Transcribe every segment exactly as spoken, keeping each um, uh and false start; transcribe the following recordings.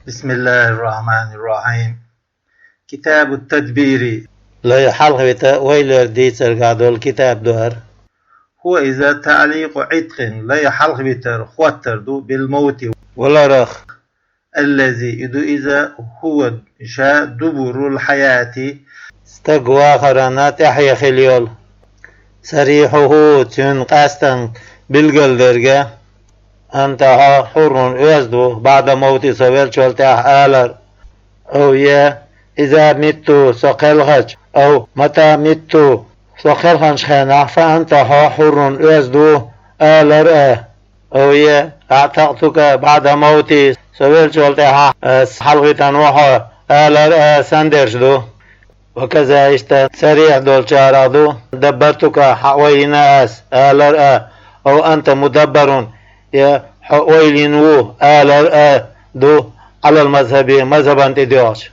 بسم الله الرحمن الرحيم. كتاب التدبير. Лай хьалхавита ойла яр дийцаргахь долу китаб ду хӀара. هو إذا تعليق عتق, лай хьалхавитар, хӀоттар ду, بالموت, валарах. الذي, и ду иза, هو, ша, دبر الحياة, стаг вахарана тӀаьхье хила йолу. صريحه, цуьнан къаьстина билгалдерг, أنت, хьо, حر, оьзда ву, بعد موته, со веллачул тӀаьхьа алар. أو, я, إذا مت, со кхелхича, أو متى مت, со кхелхинчу хенахь, فأنت, хьо, حر, оьзда ву, алар а. أو, я, أعتقتك بعد موتي, со веллачул тӀаьхьа ас хьалхавитина ву хьо, алар а, санна дерш ду. وكذا, иштта, сарихь долчарах ду, دبرتك, хьан ойла йина ас, алар а, أو أنت مدبر, я хьо ойла йина ву, алар а ду, على المذهب, мазхабан тӀе доьгӀча.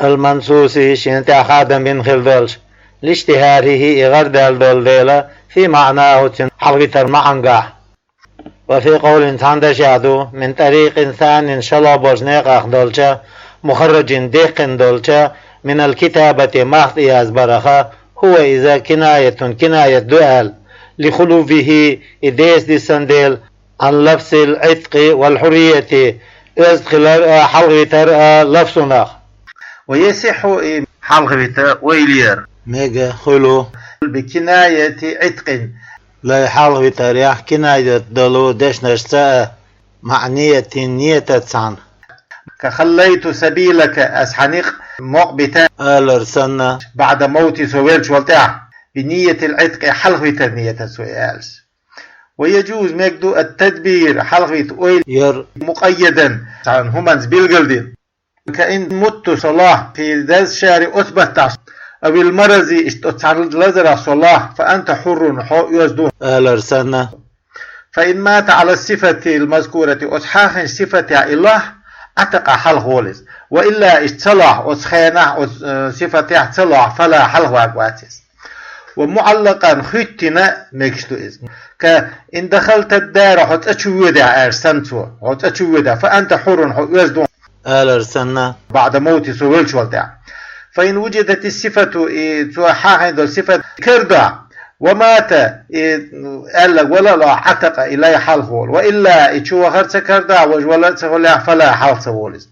المنصوص, шена тӀехь хадам бина хила долуш, لاشتهاره, и гӀардаьлла долу дела, في معناه, цуьнан хьалхавитар маьӀнагахь. وفي قول, цхьана дашехь ду, من طريق ثان, шолгӀа болчу некъах долча, مخرج, деккхина долча, من الكتابة, мах тӀеязбарах, هو иза كناية, кинаят ду аьлла, لخلوه, и деса дисина дела, عن لفظ العتق والحرية, оьзда хилар а, хьалхавитар а лафзунах. ويصح, и хьалхавита ойла яр, мега хуьлу, بكناية عتق, лай хьалхавитарехь кинаят долу дешнашца а, مع نية, ниятаца цхьаьна. كخليت سبيلك, ас хьан некъ мукъабита, алар санна, بعد موتي, со веллачул тӀаьхьа, بنية العتق, хьалхавитар ниятаца ву аьлла. ويجوز, мега ду, التدبير, хьалхавита ойла яр, مقيدا, цхьана хӀуманца билгалдина. كإن مت, со лахь, في ذا الشهر, оцу баттахь, أو المرض, иштта оцу цхьана лазарах со лахь, فأنت حر, хьо оьзда ву, алар санна. فإن مات على الصفة المذكورة, оцу хьахийнчу сифатехь и лахь, عتق, хьалхаволу иза. وإلا, иштта ца лахь, оцу хенахь, оцу, э, сифатехь ца лахь, فلا, хьалхаварг вац иза. ومعلقا, хӀоьттина, мегаш ду иза. كإن دخلت الدار, хьо цӀа чу воьдехь, аьлча санна цо, хьо цӀа чу воьдехь, فأنت حر, хьо оьзда ву, алар санна, بعد موتي, со веллачул тӀаьхьа. فإن وجدت الصفة, и цо хьахийна долу сифат карадахь, ومات, и аьлларг вала а лахь, عتق, и лай хьалхаволу. وإلا, и чу вахар ца карадахь, важа вала а ца хилахь, فلا, хьалха ца волу иза.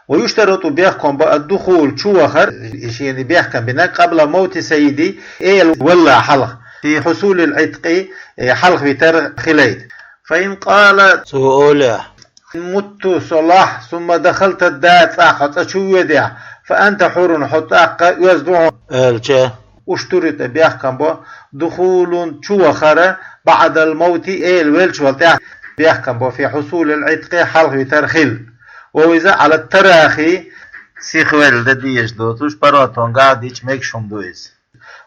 ويشترط, бехкам бо, الدخول, чу вахар, и шена бехкам бина, قبل موت سيدي, эла валале хьалха, في حصول العتق, э, хьалхавитар хилийта. فإن قال, цо олехь, مت, со лахь, ثم دخلت الدار, цӀаккха хьо цӀа чу воьдехь, فأنت حر, хьо цӀаккха оьзда ву, аьлча, اشترط, бехкам бо, دخول, чу вахар, بعد الموت, эла веллачул тӀаьхьа, бехкам бо, في حصول العتق, хьалхавитар хила. وهو иза على التراخي, сихвелла дан дезаш доцуш, паргӀатонга дича мегаш хӀума ду иза.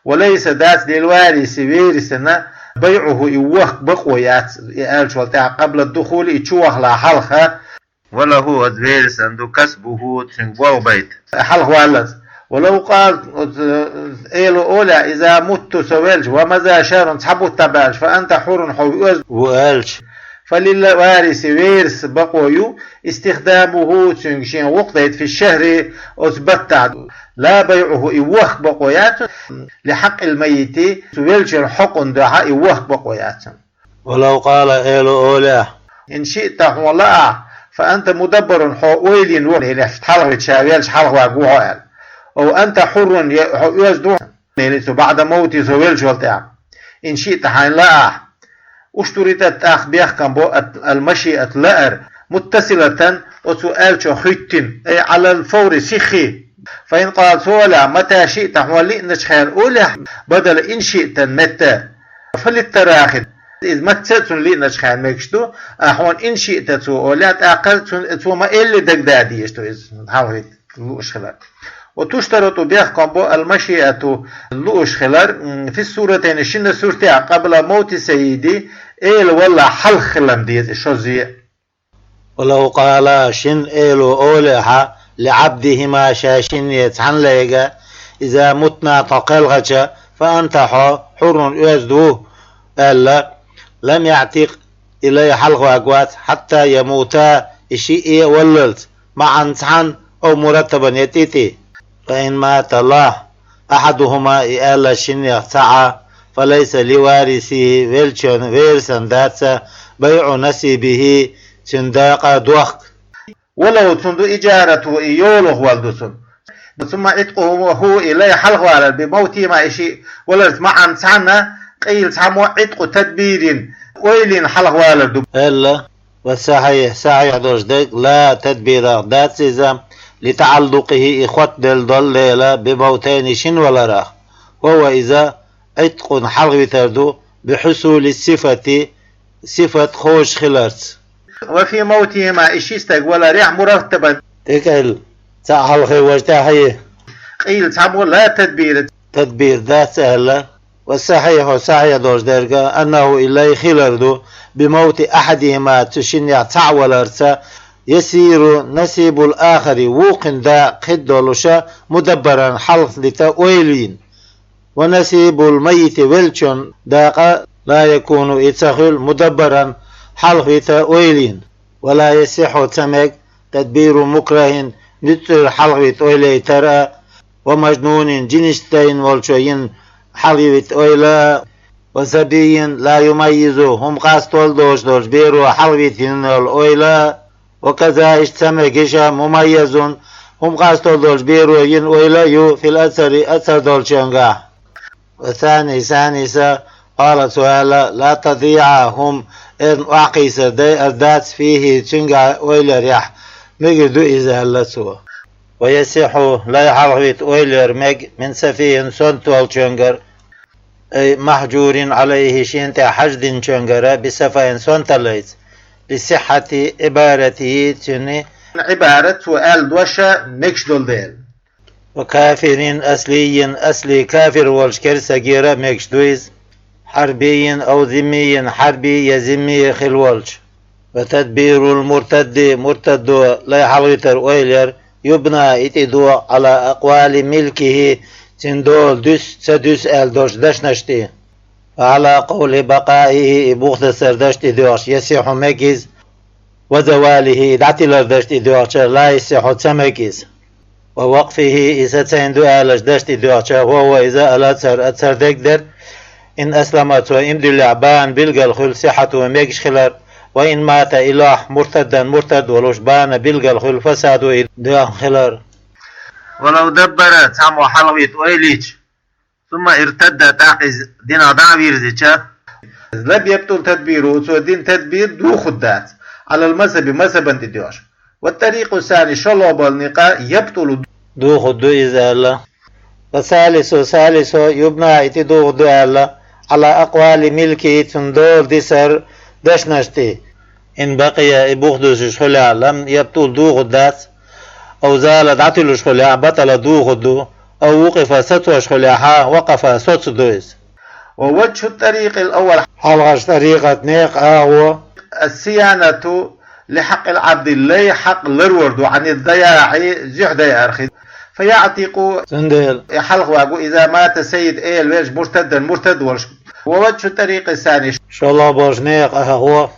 وليس, дац, للوارث, вересана, بيعه, и вахка бакъо яц, и аьллачул тӀаьхьа, قبل الدخول, и чу вахале хьалха, وله, оцу вересана ду, كسبه, цуьнга болх байта, хьалхаваллалц. ولو قال, оцу, э, эла олехь, إذا مت, со велча, ومضى شهر, цхьа бутт дӀабаьлча, فأنت حر, хьо оьзда ву аьлча, فللوارث, вересана бакъо ю, استخدامه, цуьнга шен гӀуллакх дайта, في الشهر, оцу баттахь, لا بيعه, и вахка бакъо яц, لحق الميت, цу веллачеран хьакъан дуьхьа и вахка бакъо яц. ولو قال, эла олехь, إن شئت, хьуна лаахь, فأنت مدبر, хьо ойла йина ву, или хьалхавита, ша велча хьалхаварг ву хьо аьлла. أو أنت حر, я хьо оьзда ву, или цо, بعد موتي, со веллачул тӀаьхьа. إن شئت, хьайна лаахь. اشترطت, тӀаккха бехкам бо, ат-, المشيئة, лаар, متصلة, оцу аьллачух хӀоьттина, أي على الفور, сихха. فإن قال, цо олехь, متى شئت, хьуна лиъначу хенахь олехь, بدل إن شئت-н метта, فللتراخي, иза маттаца а цунна лиъначу хенахь мегаш ду, а хьуна إن شئت цо олехь, тӀаккха цун-, цо ма-элли дагадоуьйтуш ду иза, хьалхавита лууш хилар. وتشترط, бехкам бо, المشيئة, лууш хилар, м, في الصورتين, шина суртехь, قبل موت سيدي, эла валале хьалха хила деза и шозза. ولو قالا, шин эло олехьа, لعبدهما, шайн шинне цхьана лайга, إذا متنا, тхо кхелхича, فأنت, хьо, حر, оьзда ву, аьлла, لم يعتق, и лай хьалхаварг вац, حتى يموتا, и шиъ а валлалц. معا цхьана, أو مرتبا е тӀе-тӀе. فإن مات لا أحدهما и аьлла шиннех цхьаъ, فليس لوارثه веллачун верасана дац بيع نصيبه цуьнан дакъа дохка. ولو цуьнан ду إجارته и йолах вала ду цуьнан. ثم عتقه هو и лай хьалхавалар بموتهما и шиъ валарца معا цхьана, قيل цхьаммо عتق تدبير ойлина хьалхавалар ду аьлла. والصحيح сахьихь долуш дерг لا تدبير дац иза, لتعلقه и хоттаделла долу дела بموتين шина валарах. وهو иза عتق хьалхавитар ду بحصول الصفة сифат кхочуш хиларца. وفي موتهما и ши стаг валарехь مرتبا тӀекӀел цхьаъ хьалхе важа тӀаьхье. قيل цхьаммо لا تدبير тадбир дац аьлла. والصحيح сахьихь долуш дерг أنه и лай хилар ду بموت أحدهما цу шиннех цхьаъ валарца يصير نصيب الآخر вукхун дакъа кхиддолуша مدبرا хьалхадита ойла йина. ونصيب الميت веллачун дакъа لا يكون и ца хуьлу مدبرا хьалхавита ойла йина. ولا يصح ца мега تدبير مكره нуьцкъера хьалхавита ойла яйтар а, ومجنون жинашца тайна волчо йина хьалхавита ойла а, وصبي لا يميز хӀума къастор а доцуш долчу беро хьалхавита йина йолу ойла а, وكذا иштта ца мега иша مميز хӀума къастор долчу беро йина ойла а ю في الأكثر аксар долчуьнгахь. والثاني ثانيس قال цо аьлла لا تضييع хӀума эрна охьакхийсар дайар дац فيه цуьнгахь ойла ярехь, мегар ду иза аьлла цо. ويصح лай хьалхавита ойла яр мега من سفيه сонта волчуьнгара, أي محجور عليه шена тӀехь хьаждинчуьнгара بسفه сонталлица, لصحة عبارته цуьнан عبارة цо аьлла дош а мегаш долу дела. وكافر أصلي асли кафир волчу керстагера мегаш ду иза. حربي أو ذمي хьарби я зимми хила волчу. وتدبير المرتد муртадо лай хьалхавитар ойла яр يبنى и тӀедогӀу على أقوال ملكه цуьнан дола дуьсу ца дуьсу аьлла долчу дашнаш тӀе. وعلى قول بقائه и бухдасар даш тӀедоьгӀуш يصح мега иза, وزواله и дӀатилар даш тӀедоьгӀча لا يصح ца мега иза. ووقفه и сацийна ду алаш даш тӀедоьгӀча وهو иза الأكثر аксар дерг дара. إن أسلم цо иман дуьллехь бана билггал хуьлу صحته мегаш хилар, وإن مات и лохь مرتدا муртад волуш бана билггал хуьлу فساده и доьхна хилар. ولو دبر цхьаммо хьалхавита ойла йича ثم ارتد тӀаккха иза динах дӀа а вирзича, لم يبطل تدبيره цо дина тадбир дохур дац على المذهب мазхабан тӀедоьгӀуш. والطريق الثاني шолгӀа болу некъ يبطل дохур ду иза аьлла. والثالث ثالث يبنى и тӀедогӀур ду аьлла على أقوال ملكه цуьнан дола дисар дашнаш тӀе. إن بقي и бухдуьсуш хуьлехь لم يبطل дохур дац, أو زال дӀатуьлуш хуьлехь بطل дохур ду, أو وقف сацош хуьлехь а وقف соцур ду иза. ووجه الطريق الأول хьалхарчу тӀарикъат некъ агӀо الصيانة لحق العبد лай хьакъ ларвар ду عن الضياع зуьхь дайарх. فيعتق цундела и хьалхаваго إذا مات السيد эла веш مرتدا муртад волуш. ووجه الطريق الثاني шолгӀа болуш некъ агӀо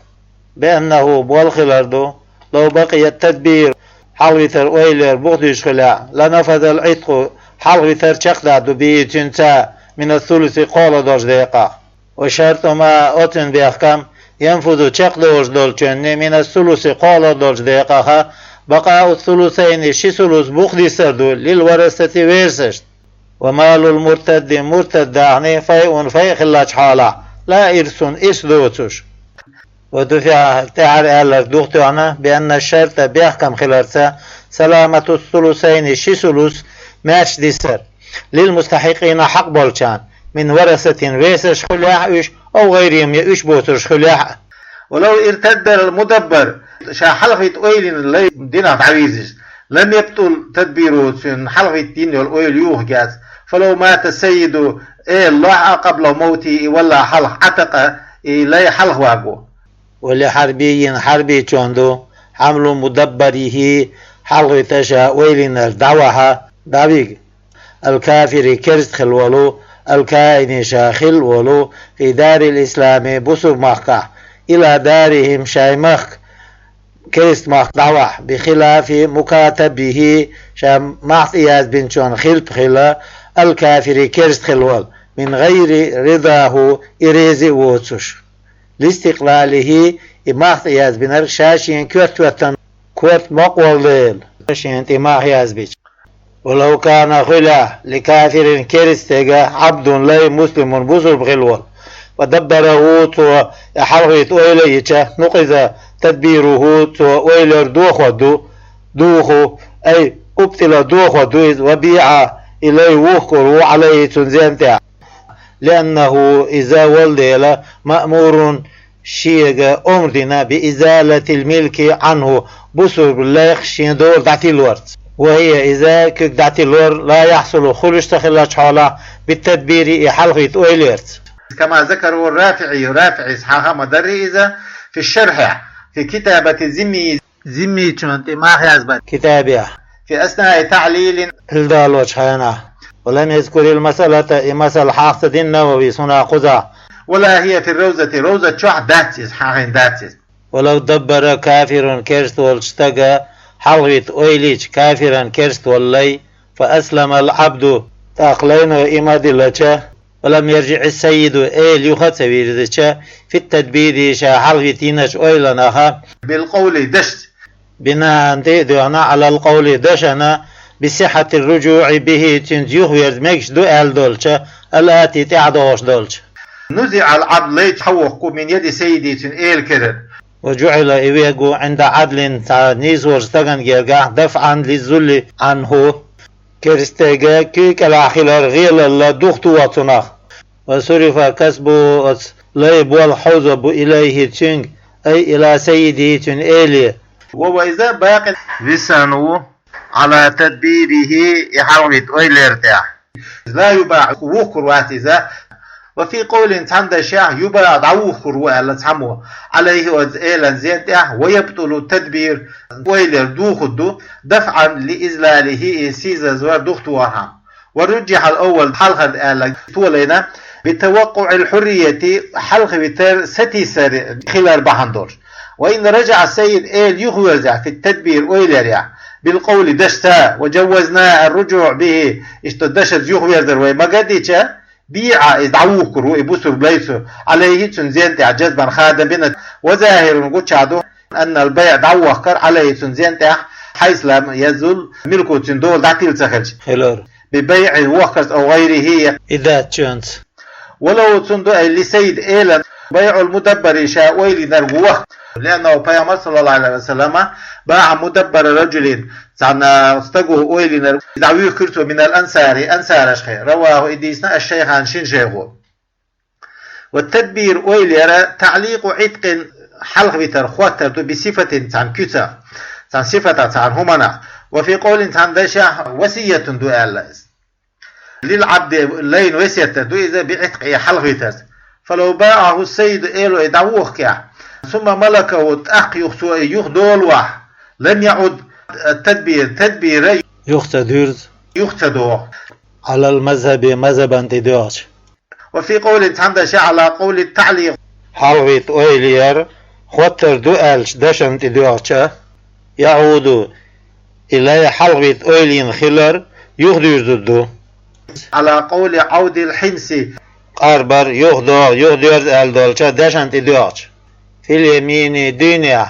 بأنه болх хилар ду لو بقي التدبير хьалхавитар ойла яр бухдуьсуш хуьлехь لنفذ العتق хьалхавитар чекхдаккха ду به цуьнца من الثلث кхоалгӀа долчу декъах. وشرط ما оцуьнан бехкам ينفذ чекхдолуш долчунна من الثلث кхоалгӀа долчу декъаха بقاء الثلثين ши сулус бухдисар ду للورثة верасашна. ومال المرتد муртад дахни فيء файъ хиллачу хьолахь لا إرث ирс доцуш. ودفع тӀаьхьара аьлларг духатоьхна بأن الشرط бехкам хиларца سلامة الثلثين ши сулус маьрша дисар للمستحقين хьакъ болчарна من ورثة верасаш хуьлехь а уьш أو غيرهم я уьш боцурш хуьлехь а. ولو ارتد المدبر ша хьалхавита ойла йина лай динах дӀавирзича لم يبطل تدبيره цуьнан хьалхавита йина йолу ойла юхагӀ яц. فلو مات السيد эла лохь а قبل موته и валлахь хьалха عتق и лай хьалхаваго. ولحربي хьарбичун ду حمل مدبره хьалхавита ша ойла йинарг дӀаваха, дӀавига. الكافر керста хилла волу الكائن ша хилла волу في دار الإسلام бусулба махкахь إلى دارهم шайн махка керста мах дӀавахь, بخلاف مكاتبه, ша мах тӀеязбинчун хилпа хила, الكافر, керста хила вала, من غير رضاه, и реза а воцуш. لاستقلاله, и мах тӀеязбинарг ша шена коьрта хӀоьттина, корта мукъа волу дела, шена тӀе мах язбича. ولو كان, хуьлахь, لكافر, керста стеган, عبد, лай, مسلم, бусулба хила волу, فدبره, цо и хьалхавита ойла а йича, نقض تدبيره, цо ойла яр дохор ду, духу, أي أبطل, дохор ду иза, وبيع, и лай вухкур ву, عليه, цуьнан зен тӀехь. لأنه, иза волу дела, مأمور, шега омра дина, بإزالة الملك عنه, бусулба лайх шен дола дӀатиллорца. وهي, иза, куьг дӀатиллор, لا يحصل, хуьлуш ца хиллачу хьолахь, بالتدبير, и хьалхавита ойла ярца. كما ذكره الرافعي, РафиӀис хьаха ма дарри иза, في الشرح, في كتابة الذمي, зиммичунна тӀе мах язбан китабехь, في أثناء تعليل, хьулдалочу хенахь. ولم يذكر المسألة, и масала хьаха ца дина Нававис хӀуна кхузахь. ولا هي في الروضة, Равзат чохь дац иза, хьахийна дац иза. ولو دبر كافر, керста волчу стага хьалхавита ойла йича, كافرا, керста волу лай, فأسلم العبد, тӀаккха лайно и ма диллача, ولم يرجع السيد, эла юха а ца вирзича, في التدبير, ша хьалхавита йиначу ойланах, بالقول, дашца, بناء, тӀе а доьгӀна, على القول, дашана, بصحة الرجوع به, цуьнца юхаверза мегаш ду аьлла долча, الآتي, тӀаьхьа догӀуш долча. نزع العبد, лай хьавухку, من يد سيده, цуьнан эла карара. وجعل, и вегу, عند عدل, цхьа нийсочу стагана гергахь, دفعا للذل عنه, керста стеган куьйга кӀелахь хилар гӀелалла духту цунах. وصرف كسبه, оцу лайн болх хьовзо бу, إليه, цуьнга, أي إلى سيده, цуьнан эле. وهو, иза, باق, висина ву, على تدبيره, и хьалхавита ойла яран тӀехь. لا يباع, вухкур вац иза. وفي قول, цхьана дашехь, يباع, дӀавухкур ву аьлла цхьаммо, عليه, оцу элан зен тӀехь, ويبطل التدبير, ойла яр духур ду, دفعا لإذلاله, и сийсазвар духту вахьа. ورجح الأول, хьалхара аьлла толийна, بتوقع الحرية, хьалхавитар сатийсар хилар бахьана долуш. وإن رجع السيد, эла юхаверзахь, في التدبير, ойла ярехь, بالقول, дашца, وجوزنا الرجوع به, иштта дашаца юхаверзар вай магадича, بيع, иза дӀавухкур ву, и бусург лайцу, عليه, цуьнан зен тӀехь, جزما, хадам бина, وظاهر, гучахь ду, أن البيع, дӀавохкар, عليه, цуьнан зен тӀехь, حيث لم يزل ملكه, цуьнан дола дӀатилла ца хилча. Хилар. ببيع, вохкарца, أو غيره, я и дац чуьнца. ولو, цуьнан ду, أي للسيد, элан, بيع المدبر, ша ойла йинарг вохку. لأنه, пайхамар, صلى الله عليه وسلم, باع مدبر رجل, цхьана стага ойла йинарг дӀавуьйхкира цо, من الأنصار, ансарашкахь. رواه, и дийцина, الشيخان, шина шайхо. والتدبير, ойла яр, تعليق عتق, хьалхавитар, хӀоттар ду, بصفة, цхьана куьцах, цхьана сифатах, цхьана хӀуманах. وفي قول, цхьана дашехь, وصية ду аьлла иза. للعبد, лайна весет ду иза, بعتقه, хьалхавитарца. فلو باعه السيد, эло и дӀавохкехь, ثم ملكه, тӀаккха юха цо и юхадолавахь, لم يعد التدبير, тадбир юха ца дуьрзу, юха ца догӀу, على المذهب, мазхӀабан тӀе доьгӀча. وفي قول, цхьана дашехь, على قول التعليق, хьалхавита ойла яр хӀоттар ду аьллачу дашана тӀе доьгӀча, يعود, и лай хьалхавита ойла йина хилар юхадуьрзур ду, على قول عود الحنث, къарбар, юхадогӀу, юхадоьрзу аьлла долчу дашана тӀе доьгӀча. في اليمين, дуьйнехь.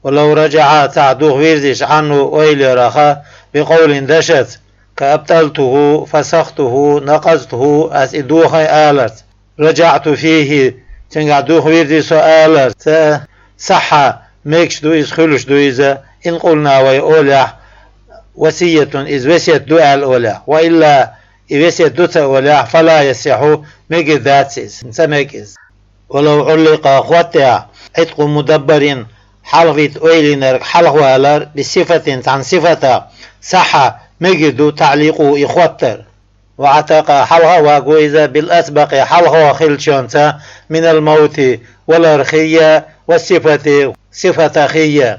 ولو رجع, цхьаъ духавирзича, عنه, ойла ярах, بقول, дашаца, كأبطلته, فسخته, نقضته, ас и дохий аларца, رجعت فيه, цуьнгахь духавирзи со аларца, صح, мегаш ду иза, хуьлуш ду иза, إن قلنا, вай олехь, وصية, иза весет ду аьлла олехь, وإلا, и весет ду ца олехь, فلا يصح, мегар дац иза, ца мега иза. ولو علق, хӀоттехь, عتق مدبر, хьалхавита ойла йинарг хьалхавалар, بصفة, цхьана сифатах, صح, мегар ду, تعليقه, и хӀоттар. وعتق, хьалха а вагу иза, بالأسبق, хьалхо хиллачунца, من الموت, валар хий, والصفة, сифат хий.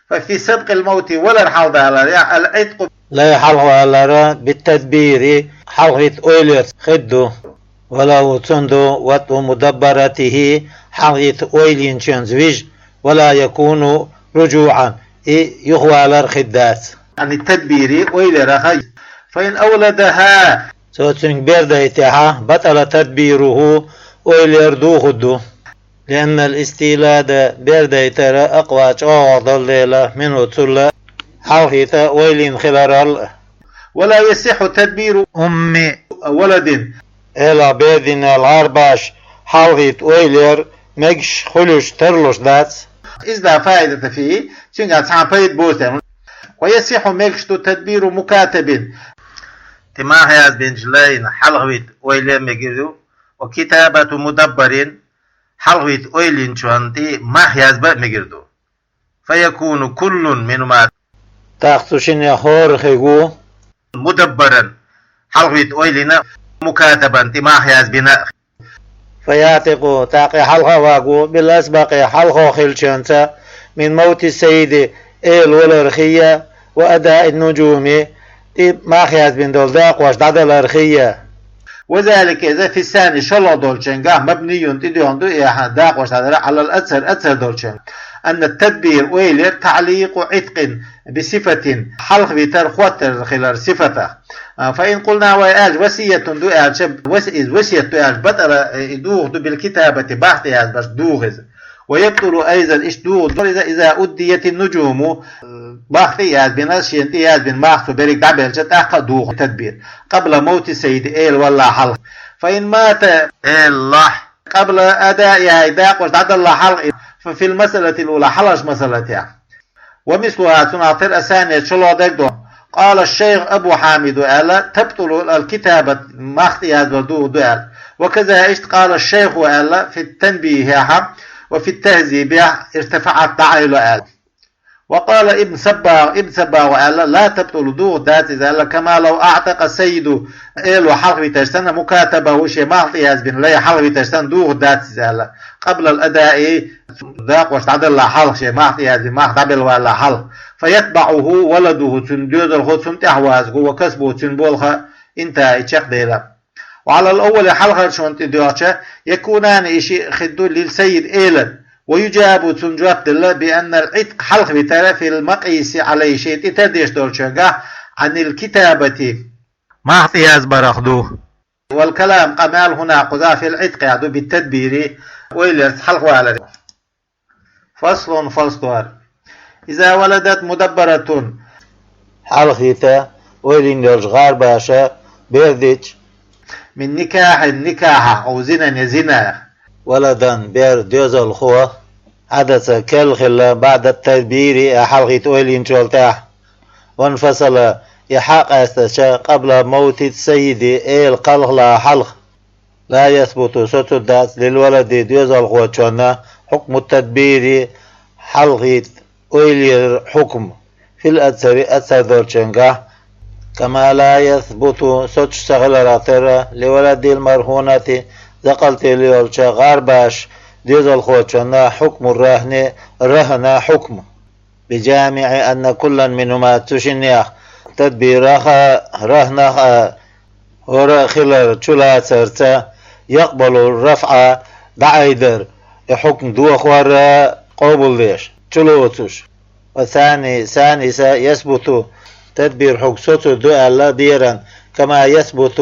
ففي سبق الموت, валар хьалхадалар, я, العتق, лай хьалхавалар, بالتدبير, хьалхавита ойла ярца хир ду. وله, цуьнан ду, وطء مدبرته, хьалхавита ойла йинчуьнца вижа, ولا يكون رجوعا, и юхавалар хир дац. عن التدبير, ойларех. فإن أولدها, цо цуьнга бер дайтехьа, بطل تدبيره, ойлар дохадду. لأن الاستيلاد, бер дайтар, أقوى, чӀоагӀагӀа дола дела, منه, цул, хьалхийта ойлийна хиларал. ولا يصح تدبير أم ولد, элах бер дина гӀарбаш хьалхийта ойлар мегаш, хуьлуш, тарлуш дац. إذ لا فائدة فيه, цуьнга цхьа пайда боцу тема. ويصح, мегаш ду, تدبير مكاتب, тӀе мах язбинчу лайна хьалхавита ойлар мегар ду, وكتابة مدبر, хьалхавита ойлинчунна тӀе мах язба а мегар ду. فيكون كل منهما, тӀаккха цу шиннех хӀора хир ву, مدبرا, хьалхавита ойлина, مكاتبا, тӀе мах язбина. فيعتق, тӀаккха хьалха вагӀа ву, بالأسبق, хьалха хиллачуьнца, من موت السيد, эла валархийа, وأداء النجوم, тӀе мах язбина долу дакъош дӀадалархийа. وذلك, иза, في الثاني, шолгӀа долчуьнгахь, مبني, тӀедоьгӀна ду и дакъош дӀадар, على الأكثر, аксар долчуьнга. أن التدبير, ойлар, تعليق عتق بصفة, хьалхавитар хоттар хилар сифатах. А, فإن قلنا, вай аьлча, وصية ду аьлча, вас-, иза васият ду аьлча, بطل, и дохаду, بالكتابة, мах тӀе язбарца дохаду иза. ويبطل أيضا, иштта дохаду иза, إذا أديت النجوم, мах тӀе язбина, шена тӀе язбина мах цу берриг дӀабелча, тӀаккха а дохаду تدبير, قبل موت السيد, эла валале хьалха. فإن مات, элалахь, قبل أدائها, и дакъош дӀадалале хьалха, ففي المسألة الأولى, хьалхарчу масалатехь. ومثلها, цунах тера, الثانية, шолгӀа дерг ду. قال الشيخ أبو حامد, аьлла, تبطل الكتابة, мах тӀе язбар дохаду аьлла. وكذا, иштта, قال الشيخ, аьлла, في التنبيه, وفي التهذيب, ارتفعت, дӀаайла аьлла. وقال ابن الصباغ, Ибн Саббагъа аьлла, لا تبطل, дохаду дац иза аьлла, كما لو أعتق السيد, эла хьалхавитарш санна, مكاتبه, шен мах тӀе язбина лай хьалхавитарш санна, дохаду дац иза аьлла, قبل الأداء, дакъош дӀадалале хьалха, шен мах тӀе язбина мах дӀабелла валале хьалха. فيتبعه ولده, цуьнан доьзалхо цунна тӀаьхьа ваза ву, وكسبه, цуьнан болх а, انتهى, и чекхдевлла. وعلى الأول, хьалхарчунна тӀедоьгӀча, يكونان, и шиъ хир ду, للسيد, элан. ويجاب, цунна жоп делла, بأن العتق, хьалхавитар, في المقيس عليه, шена тӀе тардеш долчуьнгахь, عن الكتابة, мах тӀе язбарах ду. والكلام, къамел, хӀунда кхузахь, في العتق, яхь ду, بالتدبير, ойларца хьалхавалар. فصل, фасл ду хӀара. إذا ولدت مدبرة, хьалхийта ойлина йолчу гӀарбаша бер дича, من نكاح, никахьах, أو زنا, я зинах, ولدا, бер, доьзалхо, حدث, керла хилла, بعد التدبير, и хьалхийта ойлинчул тӀаьхьа, وانفصل, и хьакъаьстача, قبل موت السيد, эла кхалхале хьалха, لا يثبت, соцур дац, للولد, доьзалхочунна, حكم التدبير, хьалхийта ойлера хьукм, في الأكثر, аксар долчуьнгахь, كما لا يثبت, соцуш ца хиларах тера, لولد المرهونة, закъалтийла йолчу гӀарбаша доьзалхочунна, حكم الرهن, рахӀна хьукм. بجامع أن كلا منهما, цу шиннех, тадбирах а, рахӀнах а, хӀора а хилар чулацарца, يقبل الرفع, дӀаайдар, и хьукм дохор а къобалдеш, чулоцуш. والثاني, саниса, يثبت, тадбир хьукм соцур ду аьлла беран, كما يثبت,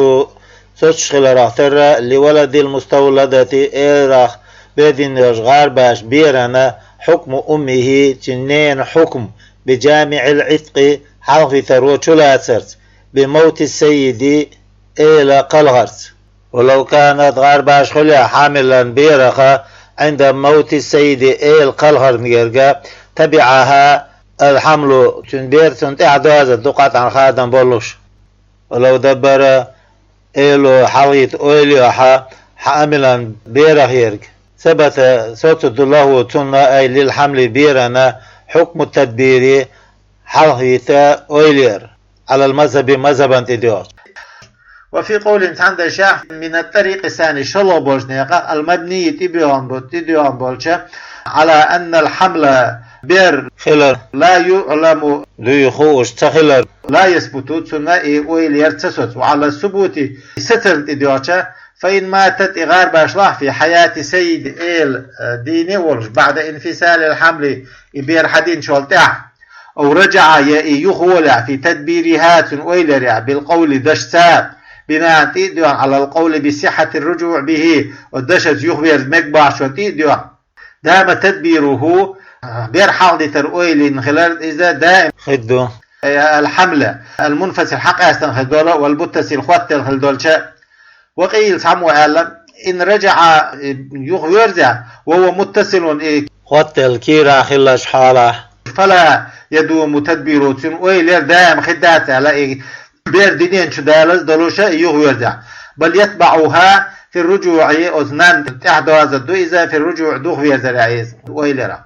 соцуш хиларах тера, لولد المستولدة, элах бер дина йолчу гӀарбаша берана, حكم أمه, цуьнан ненан хьукм, بجامع العتق, хьалхавитар а чулацарца, بموت السيد, эла кхалхарца. ولو كانت, гӀарбаш хуьлехь, حاملا, берах, عند موت السيد, эла кхалхарна герга, تبعها الحمل, цуьнан бер цунна тӀаьхьа доьзна ду, قطعا, хадам болуш. ولو دبر, эло хьалхийта ойла йохь, حاملا, берах ерг, ثبت, соцур ду, له, цунна, أي للحمل, берана, حكم التدبير, хьалхийта ойлера, على المذهب, мазхабан тӀедоьгӀча. وفي قول, цхьана дешехь, من الطريق الثاني, шолгӀа болчу некъах, المبني, тӀедоьгӀна бо-, тӀедоьгӀна болча, على أن الحمل, бер хилар, لا يعلم, дуй хууш ца хилар, لا يثبت, цунна и ойла яр ца соцу, وعلى الثبوت, сацарна тӀедоьгӀча, فإن ماتت, и гӀарбашла, في حياة السيد, эла, э, дийна а волуш, بعد انفصال الحمل, и бер хьадинчул тӀаьхьа, أو رجع, я и юхаволехь, في تدبيرها, цуьнан ойла ярехь, بالقول, дашца, بناءً, тӀе а доьгӀна, على القول بصحة الرجوع به, оцу дашаца юхаверза мега бохучун тӀе а доьгӀна, دام تدبيره, бер хьалхадитар ойла йина хилар иза даим хир ду, الحمل المنفصل, хьакъаьстина хир долу, والمتصل, хоттаелла хир долча. وقيل, цхьаммо аьлла, إن رجع, юхаверзехь, وهو متصل, и хоттаелла кийра хиллачу хьолахь, فلا يدوم تدبيره, цуьнан ойла яр даим хир дац аьлла, и бер динен чу далаза долуш а и юхаверзехь. بل يتبعها في الرجوع, оцу нанна тӀаьхьадозур ду иза, في الرجوع, духаверзарехь иза, ойла ярехь.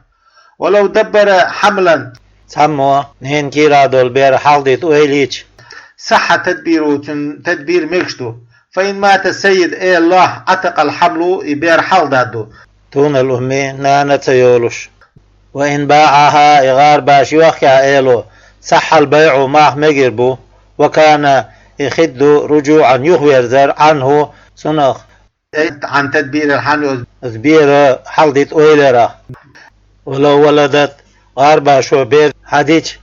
ولو دبر حملا, цхьаммо ненан кийра долу бер хьалхадита ойла йича, صح تدبيره, цуьнан тадбир мегаш ду. فإن مات السيد, эла лохь, عتق الحمل, и бер хьалхададду, دون الأم, нана ца йолуш. وإن باعها, и гӀарбаш йохкехь, эла, صح البيع, мах мегар бу, وكان, и хир ду, رجوعا, юхаверзар, عنه, цунах, عن تدبير الحمل, оцу бер хьалхадита ойла ярах. ولو ولدت, гӀарбашо бер хьадича,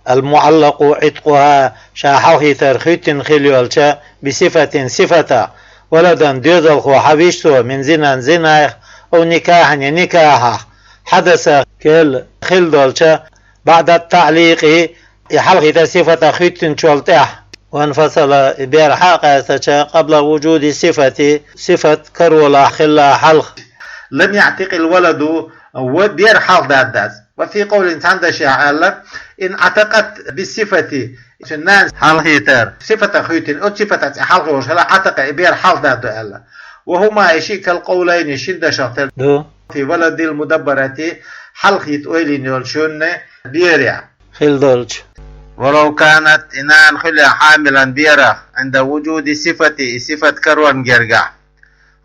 المعلق عتقها, ша хьалхийтар хӀоьттина хилла йолча, بصفة, сифатах, ولدا, доьзалхо хьан вуьйш цо, من زنا, зинах, أو نكاح, я никахьах, حدث, кхел хилла долча, بعد التعليق, и хьалхийтар сифатах хӀоьттинчул тӀаьхьа, وانفصل, и бер хьа а къаьстача, قبل وجود الصفة, сифат каролахь хилла хьалха, لم يعتق الولد, ва-, бер хьалхададдац. وفي قول, цхьана дашехь аьлла, إن عتقت بالصفة, цуьнан нанас хьалхийтар, сифатах хӀоьттина, оцу сифатах цӀе хьалхайолуш хилла, عتق, и бер хьалхададду аьлла. وهما, и шиъ, كالقولين, шина дашах тера ду, في ولد المدبرة, хьалхадита ойла йина йолчунна берехь хилла долчу. ولو كانت, и нана хуьлехь, حاملا, берах, عند وجود الصفة, и сифат карорна гергахь,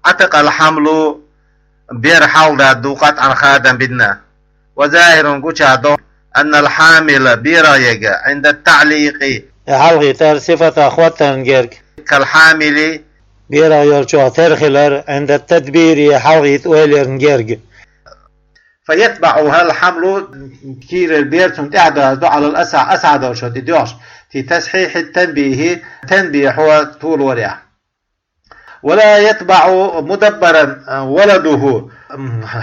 عتق الحمل, бер хьалхададду, قطعا, خادا, бина. وظاهر, гучахь до, أن الحامل, берах ерг, عند التعليق, и хьалхийтар сифатах хоттарна герга, كالحامل, берах йолчух тера хилар, عند التدبير, хьалхадита ойла ярна герга. فيتبعها الحمل, кийрара бер цунна тӀаьхьадозу, على الأصح, асхьа долчух тӀе доьгӀуш, في تصحيح التنبيه, танбихьо толорехь. ولا يتبع مدبرا ولده,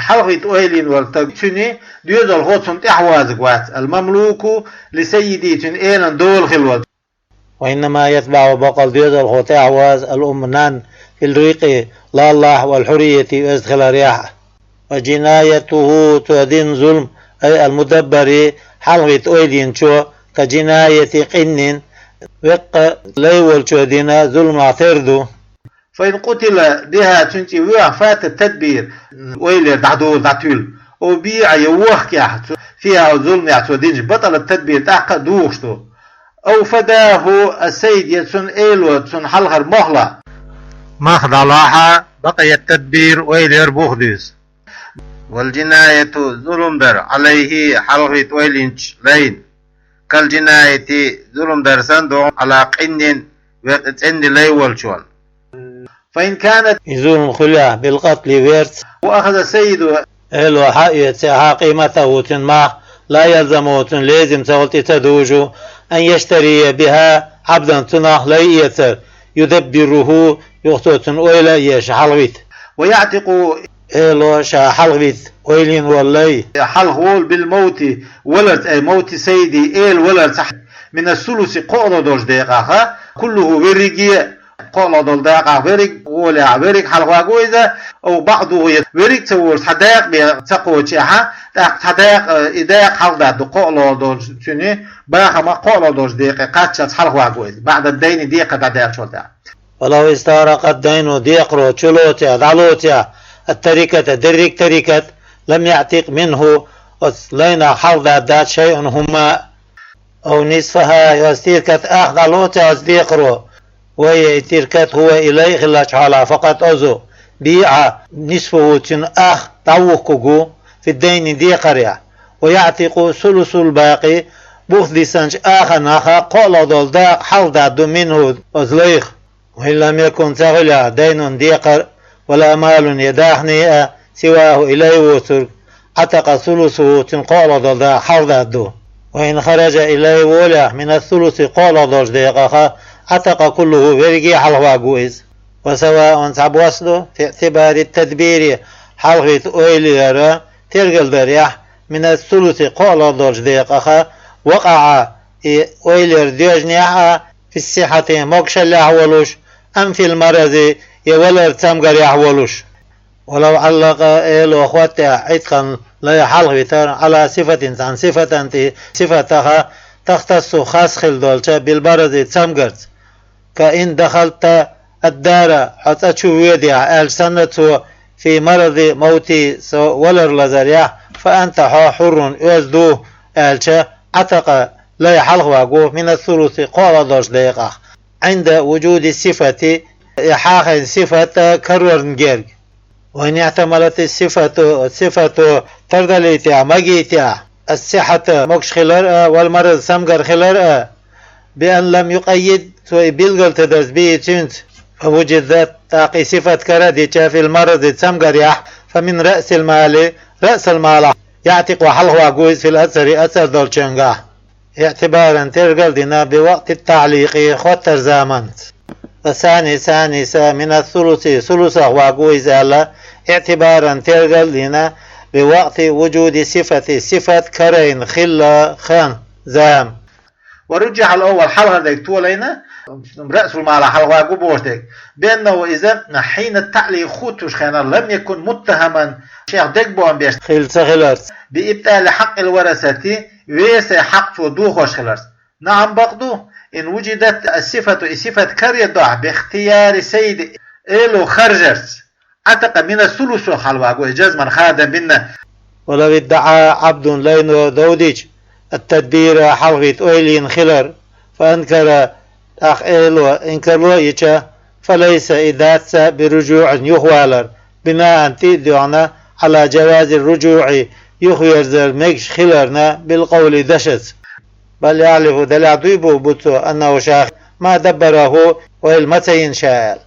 хьалхадита ойла йина волу стаг, цуьнан доьзалхо цунна тӀаьхьавозург вац, المملوك لسيده, цуьнан элан дола хилла волу. وإنما يتبع, бакъалла доьзалхо тӀаьхьавозу, الأم, нана, في الرق, лаллахь, والحرية, оьзда хиларехь. وجنايته, цо дина зулам, أي المدبر, хьалхадита ойла йинчо, كجناية قن, веккъа лай волчо дина зуламах тера ду. فإن قتل بها, цуьнан цӀе воьхь, فات التدبير, ойла яр дӀадолу, дӀатуьллу. أو بيع, я вохкехь, цо, فيها, зуламехь цо динчу, بطل التدبير, тӀаккха а духуш ду. أو فداه السيد, я цуьнан эло цунна хьалхара мохь ло. Мах дӀалахь, بقي التدبير, ойла яр бух дуьйцу. والجناية, зулам дар, عليه, хьалхадита ойла йинчу лайна, كالجناية, зулам дар санна ду, على قن, веккъа цӀена лай волчунна. فإن كانت, и зулам хуьлехь, بالقتل, верца, وأخذ السيد, эло хьаэца, قيمته, цуьнан мах, لا يلزمه, цунна лезам ца хуьлу, тӀе ца дужу, أن يشتري بها عبدا, цунах лай эцар, يدبره, юха цо цунна ойла а еш, хьалхавита. ويعتق, эло ша хьалхавита ойла йина волу лай хьалхаволу, بالموت, валарца, أي موت سيده, эла валарца, من الثلث, кхоалгӀа долчу декъах, كله, верриге, кхоалгӀа долу дакъах верриг волехь, верриг хьалхаваго иза, أو بعضه, я верриг ца волуш, цхьа дакъа бен ца кхочехь, тӀаккха цхьа дакъа, и дакъа хьалхададду, кхоалгӀа долчу цуьнан бахамах кхоалгӀа долчу декъе кхаччалц хьалхаваго иза, بعد الدين, декхар дӀадаьллачул тӀаьхьа. ولو استغرق الدين, декхаро чулоцехь, дӀалоцехь, التركة, дерриг а теркат, لم يعتق منه, оцу лайнах хьалхададдац, شيء, хӀумма а, أو نصفها, я оцу теркатан ах дӀалоцехь оцу декхаро, وهي, и теркат, هو, и лай хиллачу хьолахь, فقط, озу, بيع نصفه, цуьнан ах дӀавухкург ву, في الدين, декхарехь, ويعتق ثلث الباقي, бух диссинчу аханах кхоалгӀа долу дакъа хьалхададду, منه, оцу лайх. وإن لم يكن ца хилахь دين декхар ولا مال е дахни а سواه и лай воцург عتق ثلثه цуьнан кхоалгӀа долу да хьалхадаьд ду. وإن خرج и лай волахь من الثلث кхоалгӀа долчу декъаха عتق كله верриге хьалхаваг ву иза. وسواء цхьабосса ду في اعتبار التدبير хьалхавита ойла яра тергал дарехь من الثلث кхоалгӀа долчу декъаха وقع и ойла яр доьжнехь а في الصحة могушаллехь волуш أم في المرض е валар цамгарехь волуш. ولو علق эло хӀоттехь عتقا лай хьалхавитар على صفة цхьана сифатан тӀе сифатаха تختص хас хила долча بالمرض цамгарца. كإن دخلت الدار хьо цӀа чу воьдехь аьлча санна цо في مرض موتي со валар лазарехь فأنت хьо حر оьзда ву аьлча عتق лай хьалхаваг ву من الثلث кхоалгӀа долчу декъах عند وجود الصفة и хьахийна сифат карорна герга. وإن احتملت الصفة сифато тардалийтехь, магийтехь الصحة могуш хилар а والمرض цамгар хилар а بأن لم يقيد цо и билгал ца даза به цуьнца وجدت тӀаккха и сифат кара а дича في المرض цамгарехь فمن رأس المال رأس المال хьалхаваг ву иза في الأكثر аксар долчуьнгахь. اعتبارا тергал дина بوقت التعليق хӀоттар заманца. والثاني ثاني са من الثلث ثلثах ваг ву иза аьлла اعتبارا тергал дина بوقت وجود الصفة сифат карийна хилла хан, зама. ورجح الأول хьалхара дерг толайна رأس المال хьалхаваг ву бохуш дерг بأنه иза حين التعليق хӀуттуш хенахь لم يكن متهما шех дегабоам беш хилла ца хиларца بإبطال حق الورثة верасийн хьакъ цо дохош хиларца. نعم бакъ ду إن وجدت الصفة и сифат каредохь باختيار السيد эло харжарца عتق من الثلث хьалхаваг ву иза جزما хадам бина. ولو ادعى عبد лайно довдича التدبير хьалхавита ойла йина хилар فأنكر тӀаккха эло инкарло а йича فليس и дац ца برجوع юхавалар بناء тӀе а доьгӀна على جواز الرجوع юхаверзар мегаш хиларна بالقول дашаца. بل يحلف делахь дуй бу бу цо أنه ша ما دبره ойла ма ца йина ша аьлла.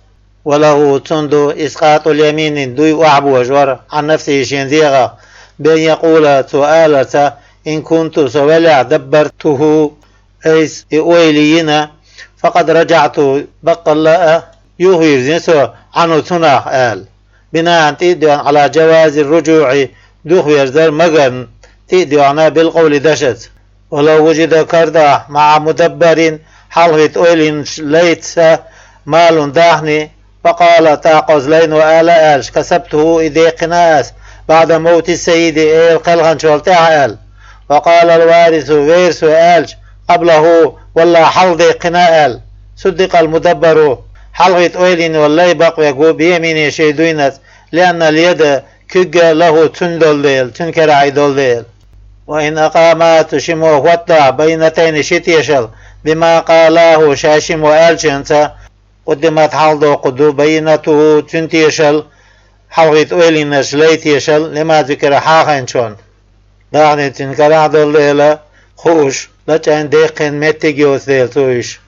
وله цунна ду إسقاط اليمين дуй охьабожор عن نفسه шен дегӀах بأن يقول цо аларца إن كنت со велахь دبرته айса и ойла йина فقد رجعت баккъалла а юхавирзина со عنه цунах аьлла. بناء тӀе а доьгӀна على جواز الرجوع юхаверзар магарна тӀе а доьгӀна بالقول дашаца. ولو وجد карадахь مع مدبر хьалхавита ойла йинчу лайца مال дахни فقال тӀаккха оцу лайно ала аьлча كسبته и деккхина ас بعد موت السيد эла кхелханчул тӀаьхьа аьлла. وقال الوارث верасо аьлча قبله валлахӀи хьалха деккхина аьлла. صدق المدبر хьалхавита ойла йина йолу лай бакъвеш ву بيمينه шен дуйнаца لأن اليد куьг له цуьнан долу дела, цуьнан карахь и долу дела. وإن أقاما цу шиммо хӀоттахь بينتين ши тешал بما قالاه шаьш шиммо аьллачуьнца قدمت хьалхадоккхур ду بينته цуьнан тешал хьалхавита ойла йинарш лай тешал لما ذكر хьахийначунна. Дахни цуьнан карахь долу дела хууш, лачкъийна деккхина меттиг йоцу дела цо уьш.